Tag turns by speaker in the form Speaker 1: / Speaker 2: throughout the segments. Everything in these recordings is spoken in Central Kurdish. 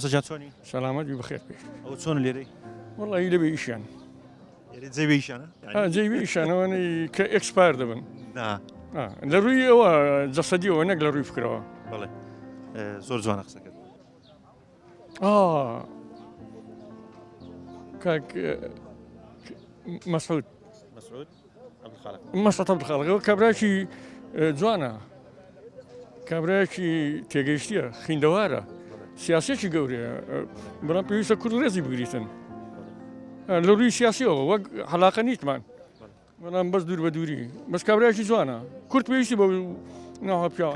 Speaker 1: مامۆستا جان چۆنی؟
Speaker 2: سەلامەت بی بەخێر بێی.
Speaker 1: ئەوە چۆن لێرەی؟
Speaker 2: وەڵی لەبێ ئیشیان.
Speaker 1: لێرە جێ بێ ئیشانە؟
Speaker 2: جێ بێ ئیشانەوەنی کە expire دەبن. لە ڕووی ئەوە جەسەدیەوە نەک لە ڕووی فکرەوە.
Speaker 1: بەڵێ زۆر جوانە قسەکەت.
Speaker 2: کاک مەسعود
Speaker 1: مەسعود
Speaker 2: مەسعود عەبدولخالق ئەوە کابراکی جوانە کابراکی تێگەیشتیە خیندەوارە سیاسێکی گەورەیە بەڵام پێویستە کورد ڕێزی بگریتن لە ڕووی سیاسیەوە وەک حەلاقە نیتمان بەڵام بەس دوور بە دووری بەس کابراکی جوانە کورد پێویستی بە ناوە پیاوە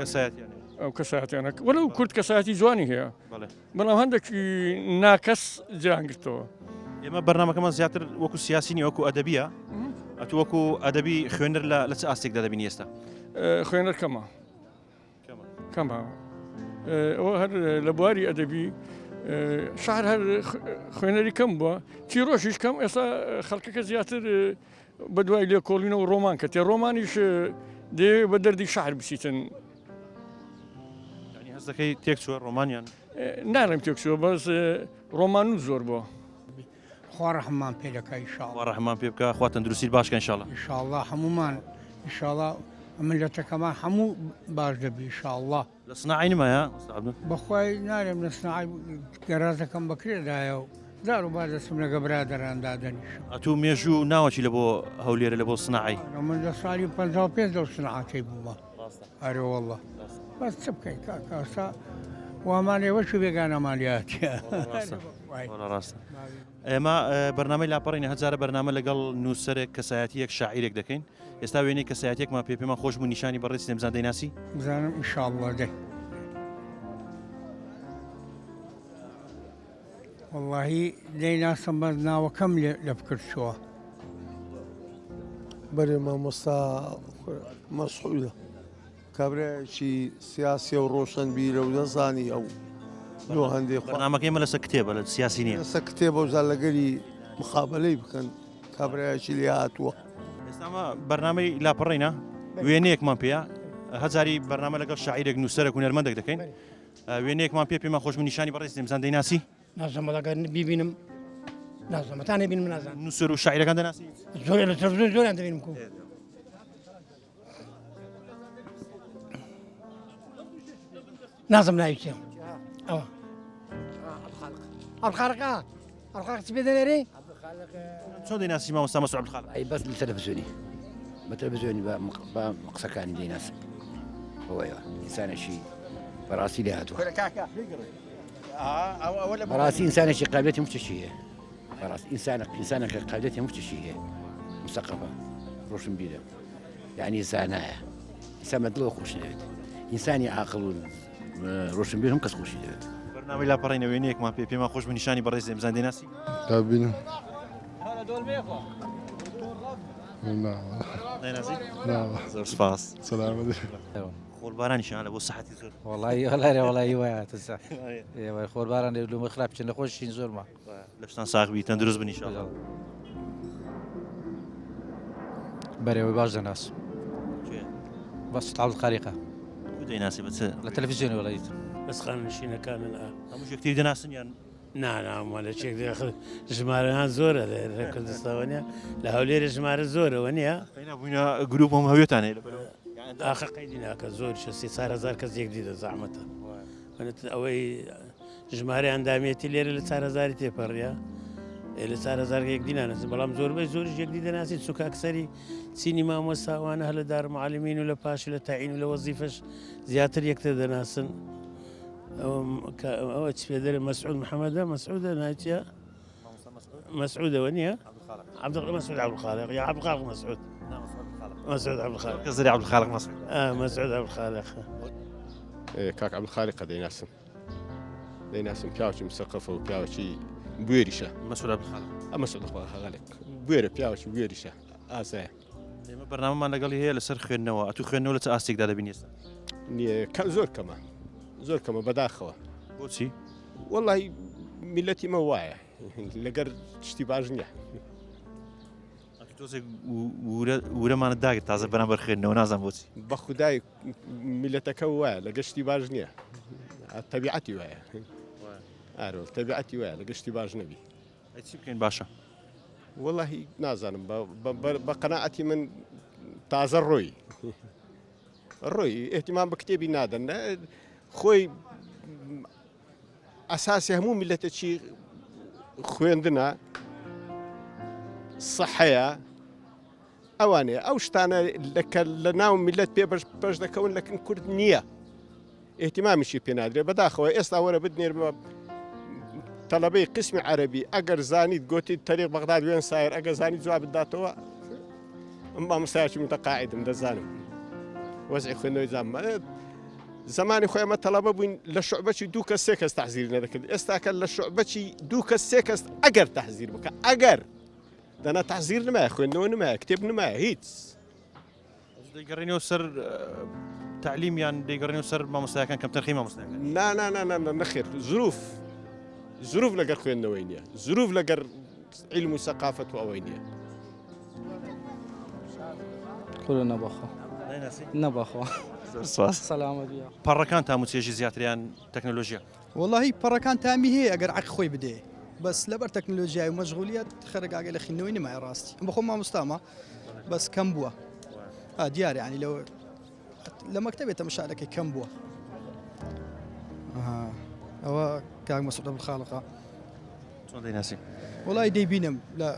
Speaker 2: ئەو کەسایەتیانە وەلو کورد کەسایەتی جوانی هەیە بەڵام هەندێکی ناکەس جیان گرتەوە.
Speaker 1: ئێمە بەرنمەکەمان زیاتر وەکو سیاسی نیە وەکو ئەدەبیە ئەتو وەکو ئەدەبی خوێنەر لە چ ئاستێکدا دەبینی ئێستا؟
Speaker 2: خوێنەر کەمە کەمە ئەوە هەر لە بواری ئەدەبی شار هەر خوێنەری کەم بووە چیرۆشیش کەم ئێستا خەڵکەکە زیاتر بە دوای لێکۆڵینەوە ڕۆمان کە تێ ڕۆمانیش دێ بە دەردی شار بچیتن.
Speaker 1: ینی هەستەکەی تێک چووە ڕۆمانیان
Speaker 2: ناڵێم تێک چووە بەس ڕۆمان و زۆر بووە.
Speaker 3: خوا ڕەحممان پێ دەکا ان شاء
Speaker 1: الله. خوا ڕەحممان پێ بکا خوا تەندروستیت باش کە ان شاء الله.
Speaker 3: ان شاء الله هەموومان ان شاء الله ملەتەکەمان هەموو باش دەبی ان شاء الله.
Speaker 1: لە سناعەی نمایە مامۆستا عەبدول؟
Speaker 3: بەخوای نارێم لە سناعەی گەراجەکەم بەکرێ دایە و جار و بار دەچم لەگە برادەران دادەنیشم.
Speaker 1: ئەتوو مێژوو ناوەکی لە بۆ هەولێرە لە بۆ سناعەی؟
Speaker 3: من لە ساڵی 55 لەو سناعەتەی بوومە. ئەرێ واللە بەس چ بکەین کاکە ئێستا وامان لێ وەکی بێگانەمان لێ هاتیە.
Speaker 1: ڕاستە ئێمە بەرنامەی لاپەڕینە هەزارە بەرنامە لەگەڵ نووسەرێک کەسایەتیەک شاعیرێک دەکەین ئێستا وێنەی کەسایەتێکمان پێ پێمان خۆش بوو نیشانی بەڕێز سلێمزان دەیناسی
Speaker 3: بزانم ئینشاءاللە دەی وەڵاهی دەیناسم بەس ناوەکەم لە فکر چووە.
Speaker 4: بەرێ مامۆستا مەسعودە کابرایەکی سیاسیە و ڕۆشنبیرە و دەزانی ئەو لۆ هەندێ خوا.
Speaker 1: بەرنامەکەی ئێمە لەسەر کتێبە لە سیاسی نییە.
Speaker 4: لەسەر کتێبە و جا لەگەری مقابەلەی بکەن کابرایەکی لێهاتووە.
Speaker 1: ئێستا ئەمە بەرنامەی لاپەڕینە وێنەیەکمان پێیە هەزاری بەرنامە لەگەڵ شاعیرێک نووسەرێک هونەرمەندێک دەکەین وێنەیەکمان پێ پێمان خۆش بوو نیشانی بەڕێز دێمزان دەیناسی؟
Speaker 5: نازانم وەڵا گەر بیبینم نازانم تا نەبینم نازانم.
Speaker 1: نووسەر و شاعیرەکان دەناسی؟
Speaker 5: زۆر لە تەلەڤزیۆن زۆریان دەبینم کو. نازم ناوی چیە ئەوە عەبدولخالق عەبدولخالق چ پێ دەنێری؟
Speaker 1: چۆن دەیناسی مامۆستا مەسعود عەبدولخالق؟
Speaker 6: ئەی بەس لە تەلەڤزیۆنی بە تەلەڤزیۆنی بە قسەکانی دەیناسم ئەوەیە ئینسانێکی بەڕاستی لێ هاتووە بەڕاستی ئینسانێکی قابلەتی مشتێکی هەیە بەڕاست ئینسانە ئینسانێک قابلەتی مشتێکی هەیە مسەقەفە ڕۆشنبیرە یعنی زانایە ئینسان بە دڵەوە خۆشی دەوێت ئینسانی عاقڵ و ڕۆشنبیر هەم کەس خۆشی دەوێت.
Speaker 1: بەرنامەی لاپەڕینە وێنەیەکمان پێ پێمان خۆش بوو نیشانی بەڕێز دێم بزان دەیناسی؟
Speaker 4: تا ببینم.
Speaker 1: نایناسی؟ زۆر سپاس.
Speaker 4: سەلامەت.
Speaker 1: خۆڵبارانیشیان لە بۆ سەحەتی زۆر.
Speaker 7: وەڵی وەڵی وەڵی وایە تەسا. خۆرباران لێ لومە خراپ چن نەخۆشین زۆرما.
Speaker 1: لەشتان ساغ بی تەندروست بن ئینشاءاللە.
Speaker 7: بەرێ وەی باش دەناسم.
Speaker 1: کێ؟
Speaker 7: بەس عەبدولخالیقە.
Speaker 1: کو دەیناسی بە چ؟
Speaker 7: لە تەلەفزیۆنی وەڵا دیتم.
Speaker 8: بەس خانەنشینەکانن ئا.
Speaker 1: هەموو یەکتری دەناسن یان؟
Speaker 8: نا نا هەمووان لە چێک دەخ ژمارەیان زۆرە لە کوردستان نیە لە هەولێر ژمارە زۆرەوە نییە؟
Speaker 1: قەینا بووینە گروپ هەموو هەوێتان هەیە لەبەرەوە.
Speaker 8: ئاخە قەیدی ناکە زۆریشە 3-4 هەزار کەس یەکدی دە زەحمەتە. ئەوەی ژمارەی ئەندامێتی لێرە لە 4هزاری تێپەڕە لە 4هزار یەکدی ناناسن بەڵام زۆربەی زۆریش یەکدی دەناسی چونکە ئەکسەری چینی مامۆستاوانە هەر لە دارمعلمین و لە پاش لە تاین و لە وەزیفەش زیاتر یەکتر دەناسن ئەوە چ پێدەرە مەسعود محەممەدە مەسعودە ناچیە مەسعودەوە نییە عبد مسعود عبد الخالق یا عبد الخالق مسعود مسعود عبد الخالق
Speaker 1: کەسری عبد الخالق مسعود
Speaker 8: مسعود عبد الخالق
Speaker 9: کاک عبد الخالق دەیناسم دەیناسم پیاوکی مسەقەفە و پیاوکی بوێریشە
Speaker 1: مەسعود عبد الخالق
Speaker 9: ئە مەسعود خالق بوێرە پیاوکی بوێریشە ئازایە
Speaker 1: ئێمە بەرنامەمان لەگەڵی هەیە لەسەر خوێندنەوە ئەتوو خوێندنەوە لە چ ئاستێکدا دەبینی ئێستا
Speaker 9: نییە کەم زۆر کەمە زۆر کەمە بەداخەوە
Speaker 1: بۆچی
Speaker 9: وەڵی میلەتی مە وایە لەگەر شتی باش نییە
Speaker 1: تۆزێک ورەمانە داگرت تازە بەرامبەر خوێندنەوە نازان بۆچی
Speaker 9: بە خودای میلەتەکە وایە لەگەر شتی باش نییە تەبیعەتی وایە. ئارۆ تەبیعەتی وایە لە گشتی باش نەبی.
Speaker 1: ئەی چی بکەین باشە؟
Speaker 9: وەڵاهی نازانم بە قەناعەتی من تازە ڕۆی ڕۆی ئێتیمان بە کتێبی نادەن خۆی ئەساسی هەموو میلەتەکی خوێندنە سەحەیە ئەوانەیە ئەو شتانە لەکە لە ناو میلەت پێ بەش بەش دەکەون لەکن کورد نییە ئیهتیمامیشی پێ نادرێ بەداخەوە ئێستا وەرە بتنێرمە تەلەبەی قسمی عەربی ئەگەر زانیت گوتی تەریق بەغداد وێن سایر ئەگەر زانی جوابت داتەوە ئەم مامۆستایەکی متەقاعدم دەزانم وەزعی خوێندنەوەی زانم زمانی خۆی ئەمە تەلەبە بووین لە شعبەکی دوو کەس سێ کەس تەحزیر نەدەکرد ئێستاکە لە شعبەکی دوو کەس سێ کەس ئەگەر تەحزیر بکە ئەگەر دەنا تەحزیر نمایە خوێندنەوە نمایە کتێب نمایە هیچ
Speaker 1: دەیگەڕێنەوە سەر تعلیم یان دەیگەڕێنەوە سەر مامۆستاکان کەمتەرخی مامۆستاکان
Speaker 9: نا نا نا نا نەخێر زروف زروف لەگەر خوێندنەوەی نییە زروف لەگەر علم و سەقافەت و ئەوەی نییە
Speaker 7: کورە نەبەخۆ نەبەخۆ سەلامەت
Speaker 1: پەڕەکان تام و چێژی زیاتریان تەکنەلۆژیا
Speaker 10: وەڵاهی پەڕەکان تامی هەیە ئەگەر عەقڵ خۆی بدەیە بەس لەبەر تەکنەلۆژیای و مەشغولیت خەرک ئاگای لە خیندنەوەی نمایە ڕاستی ئەم بەخۆم مامۆستامە بەس کەم بووە دیارە ینی لەوە لە مەکتەبێت تەمەشارەکەی کەم بووە ئەوە کاک مەسعود عەبدولخالقە
Speaker 1: چۆن دەیناسی؟
Speaker 10: وەڵی دەیبینم لە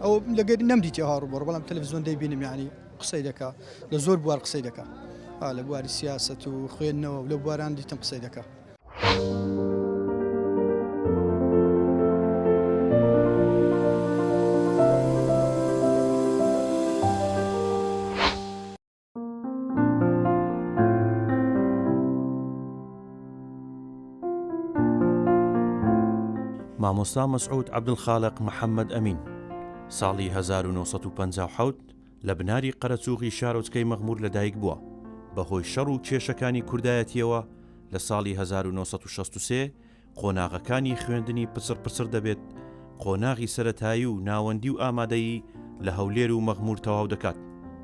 Speaker 10: ئەو لەگەر نەمدیتی هاڕ بۆڕ بەڵام تەلەڤزیۆن دەیبینم یعنی قسەی دەکا لە زۆر بوار قسەی دەکا لە بواری سیاست و خوێندنەوە و لە بواران دیتم قسەی دەکا.
Speaker 1: مامۆستا مەسعود عەبدولخالق محەممەد ئەمین ساڵی 1957 لە بناری قەرەچوغی شارۆچکەی مەغمور لەدایک بووە، بەهۆی شەڕ و کێشەکانی کوردایەتییەوە لە ساڵی 1963 قۆناغەکانی خوێندنی پچڕ پچڕ دەبێت، قۆناغی سەرەتایی و ناوەندی و ئامادەیی لە هەولێر و مەغمور تەواو دەکات،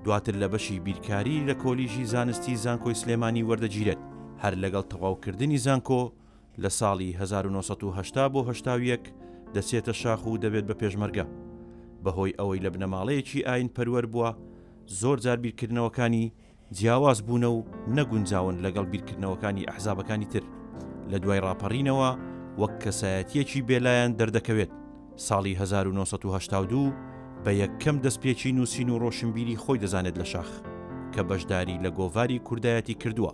Speaker 1: دواتر لە بەشی بیرکاری لە کۆلیژی زانستی زانکۆی سلێمانی وەردەگیرێت، هەر لەگەڵ تەواوکردنی زانکۆ لە ساڵی 1980 بۆ 81 دەچێتە شاخ و دەبێت بە پێشمەرگە. بەهۆی ئەوەی لە بنەماڵەیەکی ئاین پەروەر بووە، زۆر جار بیرکردنەوەکانی جیاواز بوونە و نەگونجاون لەگەڵ بیرکردنەوەکانی ئەحزابەکانی تر. لە دوای ڕاپەڕینەوە وەک کەسایەتییەکی بێلایەن دەردەکەوێت. ساڵی 1982 بە یەکەم دەستپێکی نووسین و ڕۆشنبیری خۆی دەزانێت لە شاخ، کە بەشداری لە گۆڤاری کوردایەتی کردووە.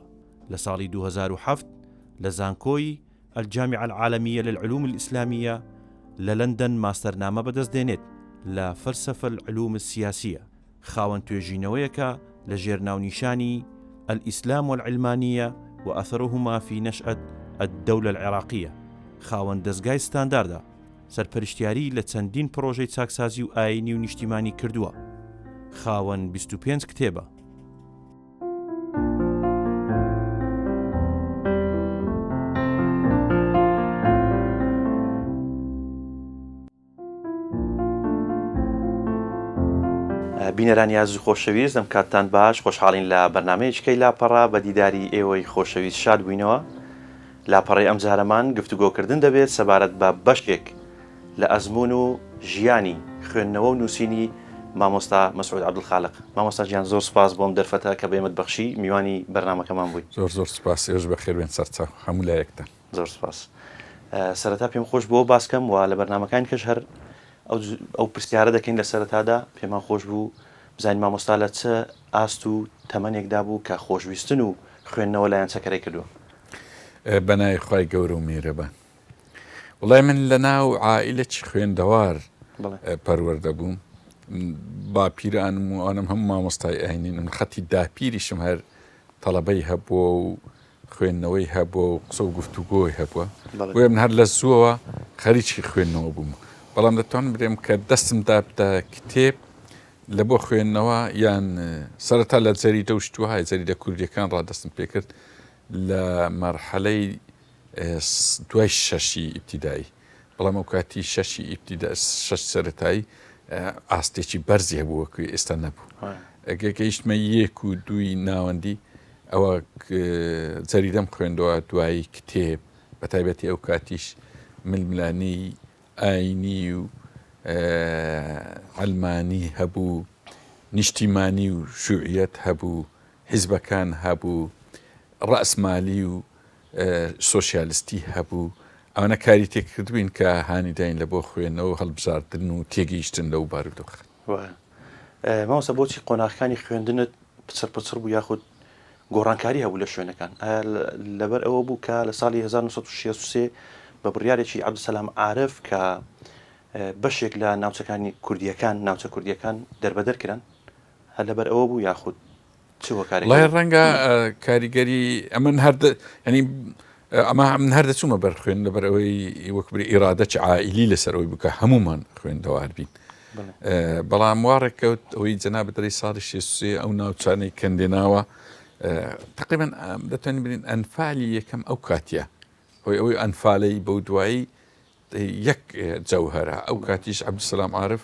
Speaker 1: لە ساڵی 2007 لە زانکۆی، الجامعە العالمیە للعلوم الاسلامیە، لە لەندەن ماستەرنامە بەدەست دێنێت لە فلسفە العلوم السیاسیە، خاوەن توێژینەوەیەکە لە ژێر ناونیشانی، الاسلام والعلمانیە واثرهما فی نشأة الدولە العراقیە، خاوەن دەزگای ستانداردە، سەرپەرشتیاریی لە چەندین پڕۆژەی چاکسازی و ئایینی و نیشتیمانی کردووە، خاوەن 25 کتێبە. بینەرانی ئازیز و خۆشەویست ئەم کاتتان باش خۆشحاڵین لە بەرنمەیەکەی لاپەڕە بە دیداری ئێوەی خۆشەویست شاد بووینەوە لاپەڕی ئەم جارەمان گفتوگۆکردن دەبێت سەبارەت بە بەشێک لە ئەزموون و ژیانی خوێندنەوە و نووسینی مامۆستا مەسعود عەبدولخالق. مامۆستا گیان زۆر سوپاس بۆ ئەم دەرفەتە کە بە ئێمەت بەخشی میوانی بەرنامەکەمان بووی.
Speaker 11: زۆر زۆر سوپاس، ئێوەش بەخێر بێن سەرچاو هەموو لایەکتان.
Speaker 1: زۆر سوپاس. سەرەتا پێم خۆش بوو باس کەم و لە بەرنامەکانی کەش هەر ئەو ئەو پرسیارە دەکەین لە سەرەتادا پێمان خۆش بوو بزانین مامۆستا لە چ ئاست و تەمەنێکدا بوو کە خۆشویستن و خوێندنەوە لایان چەکەرەی کردووە؟
Speaker 11: بەناوی خوای گەورە و میهرەبان. وڵای من لە ناو عائلەکی خوێندەوار پەروەردە بووم باپیرانم و ئەوانم هەموو مامۆستای ئاینین من خەتی داپیریشم هەر تەڵەبەی هەبووە و خوێندنەوەی هەبووە و قسە و گفتوگۆی هەبووە بۆیە من هەر لە زووەوە خەریکی خوێندنەوە بووم بەڵام دەتوانم برێم کە دەستم دابدە کتێب لە بۆ خوێندنەوە یان سەرەتا لە جەریدە و شتوهای جەریدە کوردیەکان ڕادەستم پێکرد لە مەرحەلەی دوای شەشی ئیبتیدایی بەڵام ئەو کاتی شەشی ئیبتیدا شەش سەرەتایی ئاستێکی بەرزی هەبوو وەکو ئێستا نەبوو ئەگە گەیشتمە یەک و دووی ناوەندی ئەوە جەریدەم خوێندەوە دوایی کتێب بە تایبەتی ئەو کاتیش ململانێی ئایینی و عەلمانی هەبوو، نیشتیمانی و شوعیەت هەبوو، حیزبەکان هەبوو، ڕەئسمالی و سۆسیالستی هەبوو، ئەوانە کاری تێکردبووین کە هانی داین لە بۆ خوێندنەوە و هەڵبژاردن و تێگەیشتن لەو بارودۆخە.
Speaker 1: وایە. مامۆستا بۆچی قۆناغەکانی خوێندنت پچڕ پچڕ بوو یاخود گۆڕانکاری هەبوو لە شوێنەکان؟ ئایا لەبەر ئەوە بوو کە لە ساڵی 1963 بە بڕیارێکی عەبدولسەلام عارف کە بەشێک لە ناوچەکانی کوردیەکان ناوچە کوردیەکان دەربەدەر کران هەر لەبەر ئەوە بوو یاخود چ هۆکارێک
Speaker 11: وڵای ڕەنگە کاریگەری ئەمن هەر ینی ئەمە من هەر دەچوومە بەر خوێن لەبەر ئەوەی وەک بری ئیرادەچ عائلی لەسەر ئەوی بکە هەمومان خوێندەوار بین بەڵام وا ڕێککەوت ئەوەی جەنابت دەڵێی ساڵی 63 ئەو ناوچانەی کەندێناوە تقریبا دەتوانین بڵێین ئەنفالی یەکەم ئەو کاتیە هۆی ئەوەی ئەنفالەی بەو دوایی یەک جەوهرە ئەو کاتیش عەبدولسەلام عارف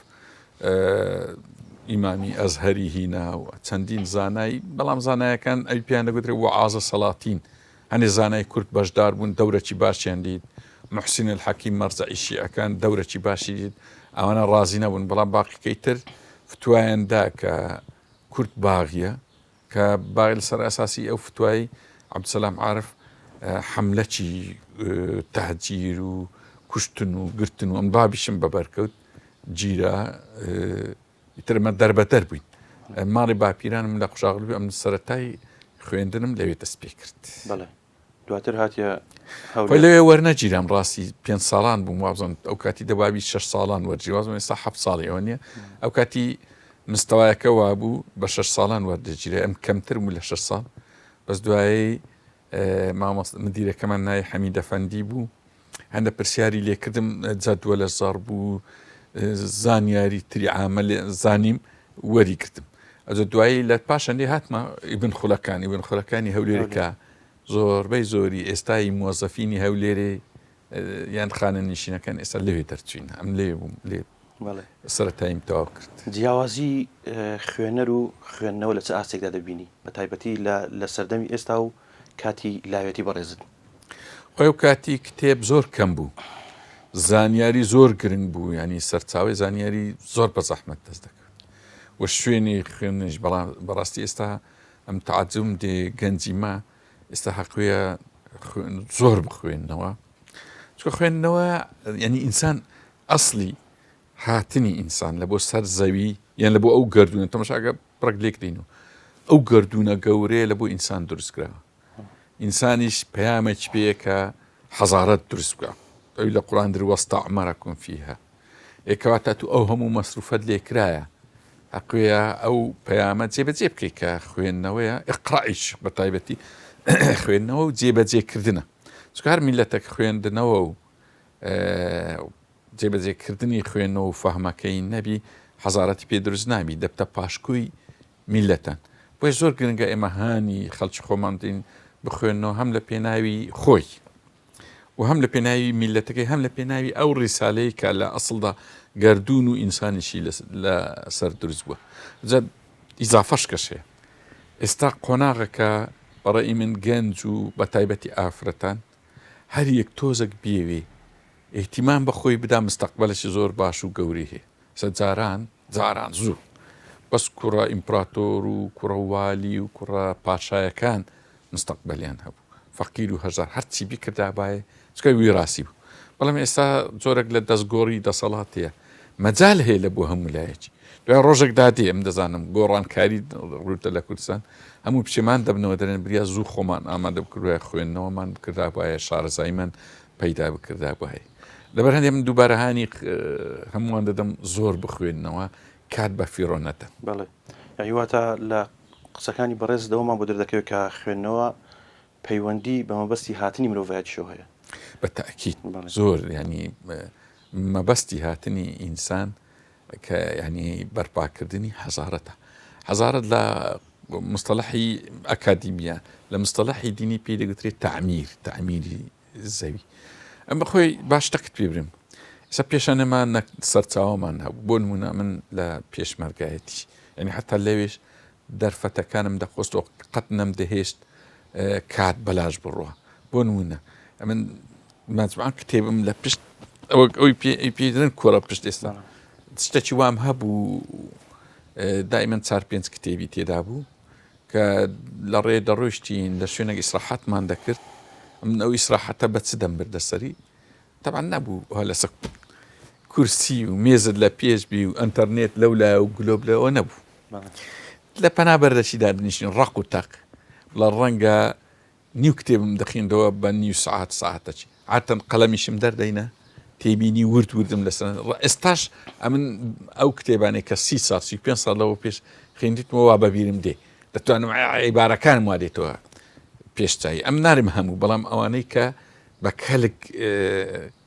Speaker 11: ئیمامی ئەزهەری هینا و چەندین زانای بەڵام زانایەکان ئەوی پێیان دەگوترێ وعازە سەڵاتین هەندێ زانای کورد بەشدار بوون دەورەکی باشیان دیت، موحسین الحەکیم مەرجەعی شیعەکان دەورەکی باشی دیت، ئەوانە ڕازی نەبوون، بەڵام باقیکەی تر فتوایان دا کە کورد باغیە، کە باغی لەسەر ئەساسی ئەو فتوای عەبدولسەلام عارف حەملەکی تەهجیر و کوشتن و گرتن و ئەم بابیشم بەبەرکەوت گیرا. ئیتر ئەمە دەربەدەر بووین. ماڵی باپیرانم لە قوشاغلو بوو، ئەمن سەرەتای خوێندنم لەوێ دەست پێ کرد.
Speaker 1: بەڵێ. دواتر هاتیە
Speaker 11: هەولێر. خۆی لەوێ وەرنەگیرام ڕاستی پێنج ساڵان بووم وابزانم ئەو کاتی دەبابی شەش ساڵان وەرگیرا وابزانم ئێستا حەفت ساڵی ئەوە نییە ئەو کاتی مستەوایەکە وابوو بە شەش ساڵان وەردەگیرا ئەم کەمتر بوو لە شەش ساڵ بەس دوایی مامۆستا مدیرەکەمان ناوی حەمید ئەفەندی بوو هەندە پرسیاری لێکردم جەدوەلە زەڕب و زانیاری تری عامە لێ زانیم وەری گرتم ئەجە دوایی لە پاشان لێ هاتمە ئیبن خولەکان ئیبن خولەکانی هەولێرکە زۆربەی زۆری ئێستای موەزەفینی هەولێرێ یان خانە نیشینەکان ئێستا لەوێ دەرچوین ئەم لێ بووم لێ سەرەتاییم تەواو کرد.
Speaker 1: جیاوازی خوێنەر و خوێندنەوە لە چ ئاستێکدا دەبینی بە تایبەتی لە سەردەمی ئێستا و کاتی لاوێتی بەڕێزت؟
Speaker 11: خۆی ئەو کاتی کتێب زۆر کەم بوو زانیاری زۆر گرنگ بوو ینی سەرچاوی زانیاری زۆر بە زەحمەت دەست دەکەوت و شوێنی خوێندنیش بەڵام بەڕاستی ئێستا ئەم تعجم دێ گەنجی ما ئێستا حەقویە زۆر بخوێندنەوە چکە خوێندنەوە ینی ئینسان ئەسلی هاتنی ئینسان لە بۆ سەر زەوی یان لە بۆ ئەو گردونە تەمەشاگە پڕک لێک دین و ئەو گردونە گەورەیە لە بۆ ئینسان دروستکراوە ئینسانیش پەیامێکی پێیە کە حەزارەت دروست بکە ئەوی لە قورئان در واستعمرکم فیها ئێ کەواتە تو ئەو هەموو مەسروفەت لێ کرایە هەقوێیە ئەو پەیامە جێبەجێ بکەیت کە خوێندنەوەیە اقرأیش بە تایبەتی خوێندنەوە و جێبەجێکردنە چونکە هەر میلەتێک خوێندنەوە و جێبەجێکردنی خوێندنەوە و فەهمەکەی نەبی حەزارەتی پێ دروست نابی دەبتە پاشکۆی میللەتان. بۆیە زۆر گرنگە ئێمە هانی خەڵکی خۆمان بدەین بخوێننەوە هەم لە پێناوی خۆی و هەم لە پێناوی میللەتەکەی هەم لە پێناوی ئەو ڕیسالەی کە لە ئەسڵدا گەردوون و ئینسانیشی لە سەر دروست بووە. جا ئیزافەش کەش هەیە. ئێستا قۆناغەکە بەڕێی من گەنج و بە تایبەتی ئافرەتان هەر یەک تۆزێک بیەوێ ئیهتیمام بە خۆی بدا مستەقبەلێکی زۆر باش و گەورەی هەیە. ئێستا جاران جاران زوو بەس کوڕە ئیمپراتۆر و کوڕە والی و کوڕە پاشایەکان مستەقبەلیان هەبوو فەقیر و هەژار هەرچی بیکردابایە چکە ویراسی بوو بەڵام ئێستا جۆرێک لە دەستگۆڕی دەسەڵات هەیە مەجال هەیە لە بۆ هەموو لایەکی دوای ڕۆژێک دادێ ئەم دەزانم گۆڕانکاری ڕووتە لە کوردستان هەموو پشێمان دەبنەوە دەرێن بریا زوو خۆمان ئامادە بکردایە خوێندنەوەمان بکردابایە شارەزاییمان پەیدا بکردابایە لەبەر هەندێ من دووبارە هانی هەمووان دەدەم زۆر بخوێننەوە کات بە فیڕۆ نەدەن.
Speaker 1: بەڵێ یانی واتە لە قسەکانی بەڕێزت ئەوەمان بۆ دەردەکەوێت کە خوێندنەوە پەیوەندی بە مەبەستی هاتنی مرۆڤایەتیشەوە هەیە.
Speaker 11: بە تەئکید زۆر یانی مەبەستی هاتنی ئینسان کە یانی بەرپاکردنی حەزارەتە. حەزارەت لە مستەڵەحی ئەکادیمیە لە مستەڵەحی دینی پێی دەگوترێت تەعمیر تەعمیری زەوی ئەم بەخۆی باش شتەکت پێ برم ئێستا پێشانەمان نە سەرچاوەمان هەبوو بۆ نمونە من لە پێشمەرگایەتی یعنی حتا لەوێش دەرفەتەکانم دەقۆست و قەت نەمدەهێشت کات بەلاش بڕوە بۆ نمونە ئەمن. مەجموعە کتێبم لە پشت ئەوە ئەوی پێ پێ دەڵێن کۆڕە پشت ئێستا شتێکی وام هەبوو دائیمەن چار پێنج کتێبی تێدا بوو کە لە ڕێ دەڕۆیشتین لە شوێنێک ئیسراحەتمان دەکرد من ئەو ئیسراحەتە بە چ دەمبردە سەری تەبعەن نەبوو ها لەسەر کورسی و مێزت لە پێش بی و ئەتەرنێت لەو لایە و گلۆب لەوە نەبوو لە پەنا بەردەچی دادنیشین ڕق و تەق لە ڕەنگە نیو کتێبم دەخیندەوە بە نیو سعات ساعتەکی عاتەن قەلەمیشم دەردەینە تێبینی ورد وردم لەسەر ئێستاش ئەمن ئەو کتێبانێک کە سی ساڵ 35 ساڵ لەوە پێش خوێندیتمەوە وا بەبیرم دێ دەتوانم عیبارەکانم وا دێتەوە پێش چای ئەم نارم هەموو بەڵام ئەوانەی کە بە کەلک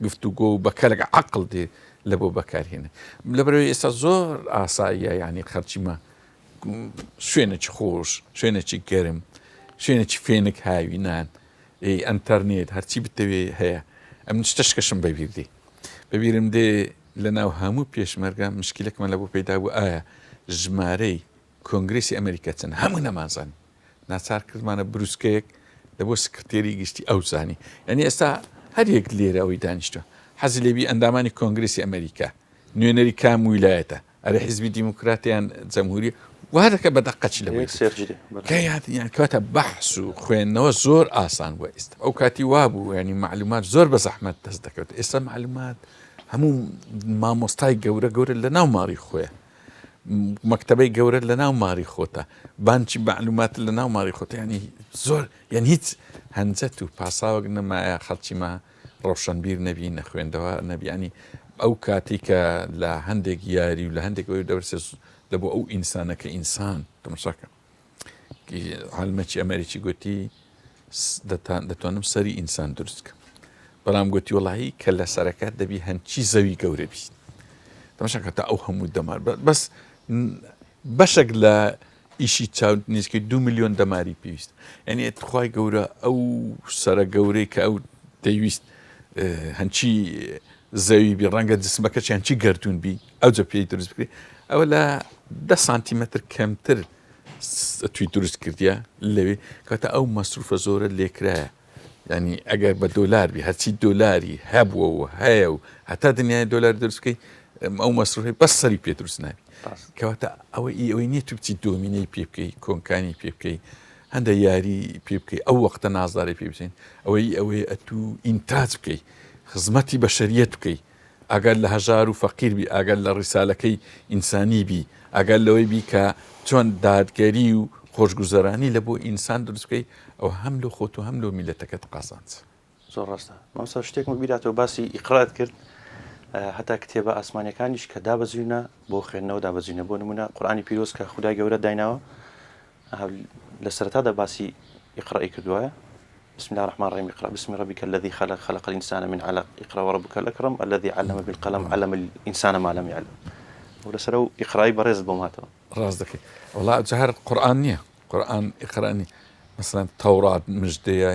Speaker 11: گفتوگۆ و بە کەلک عقل دێ لە بۆ بەکارهێنە لەبەرەوەی ئێستا زۆر ئاساییە یعنی خەرچیمە شوێنێکی خۆش شوێنێکی گەرم شوێنێکی فێنک هاوینان ئەی ئەتەرنێت هەرچی بتەوێ هەیە ئەم شتەشکەشم بەبیر دێ بەبیرم دێ لە ناو هەموو پێشمەرگە مشکلێکمان لە بۆ پەیدا بوو ئایا ژمارەی کۆنگرسی ئەمریکا چەند هەموو نەمانزانی ناچار کردمانە بروسکەیەک لە بۆ سکرتێری گشتی ئەو زانی یعنی ئێستا هەر یەک لێرە ئەوەی دانیشتوە حەزی لێبی ئەندامانی کۆنگرسی ئەمریکا نوێنەری کام ویلایەتە ئەرێ حیزبی دیموکرات یان جەمهوری وا دەکە بە دەقەچ لەوەی یان کەواتە بەحس و خوێندنەوە زۆر ئاسان بووە ئێستا ئەو کاتی وا بوو ینی معلومات زۆر بە زەحمەت دەست دەکەوت ئێستا معلومات هەموو مامۆستای گەورە گەورە لە ناو ماڵی خۆیە مەکتەبەی گەورە لە ناو ماری خۆتە بانکی معلومات لە ناو ماری خۆتە ینی زۆر یان هیچ هەنجەت و پاساوەک نەمایە خەڵکی ما ڕۆشنبیر نەبی نەخوێندەوار نەبی ینی ئەو کاتی کە لە هەندێک یاری و لە هەندێک ئەوی دەورسێ لە بۆ ئەو ئینسانە کە ئینسان تەماشاکە عالمەکی ئەمریکی گوتی دەتوانم سەری ئینسان دروست کەم بەڵام گوتی وڵی کە لە سەرەکە دەبی هەنچی زەوی گەورە بی تەماشاکە تا ئەو هەموو دەمار بەس بەشێک لە ئیشی چاو نزیکەی دو ملیۆن دەماری پێویست یعنی خوای گەورە ئەو سەرە گەورەی کە ئەو دەیویست هەنچی زەوی بی ڕەنگە جسمەکە چیانچی گردون بی ئەو جە پێی دروست بکرێ ئەوە لە دە سانتیمەتر کەمتر توی دروست کردیە لەوێ کاتە ئەو مەسروفە زۆرە لێکرایە یانی ئەگەر بە دۆلار بی هەرچی دۆلاری هەبووە و هەیە و هەتا دنیای دۆلار دروست بکەی ئەو مەسروفەی بەس سەری پێ دروست نابی کەواتە ئەوە ئی ئەوەی نییە تو بچی دۆمینەی پێ بکەی کۆنکانی پێ بکەی هەندە یاری پێ بکەی ئەو وەختە نازداری پێ بچین ئەوەی ئەوەی ئەتوو ئینتاج بکەی خزمەتی بەشەریەت بکەی ئاگات لە هەژار و فەقیر بی، ئاگات لە ڕیسالەکەی ئینسانی بی، ئاگات لەوەی بی کە چۆن دادگەری و خۆشگوزەرانی لە بۆ ئینسان دروست بکەی، ئەوە هەم لۆ خۆت و هەم لۆ میللەتەکەت قازانجە.
Speaker 1: زۆر ڕاستە مامۆستا شتێکم بیراتەوە باسی ئیقرات کرد هەتا کتێبە ئاسمانیەکانیش کە دابەزیونە بۆ خوێندنەوە دابەزیونە بۆ نمونە قورئانی پیرۆز کە خودای گەورە دایناوە لە سەرەتادا باسی ئیقرأی کردووە بسم الله الرحمن الرحیم اقرأ باسم ربك الذي خلق خلق الإنسان من علق اقرأ وربك الأكرم الذي علم بالقلم علم الإنسان ما لم يعلم ولەسەر ئەو ئیقرای بەڕێزت بۆم هاتەوە.
Speaker 11: ڕاست دەکەی وەڵا ئەوجا هەر قورئان نییە قورئان ئیقرا نییە مەسەلەن تەورات مژدەیە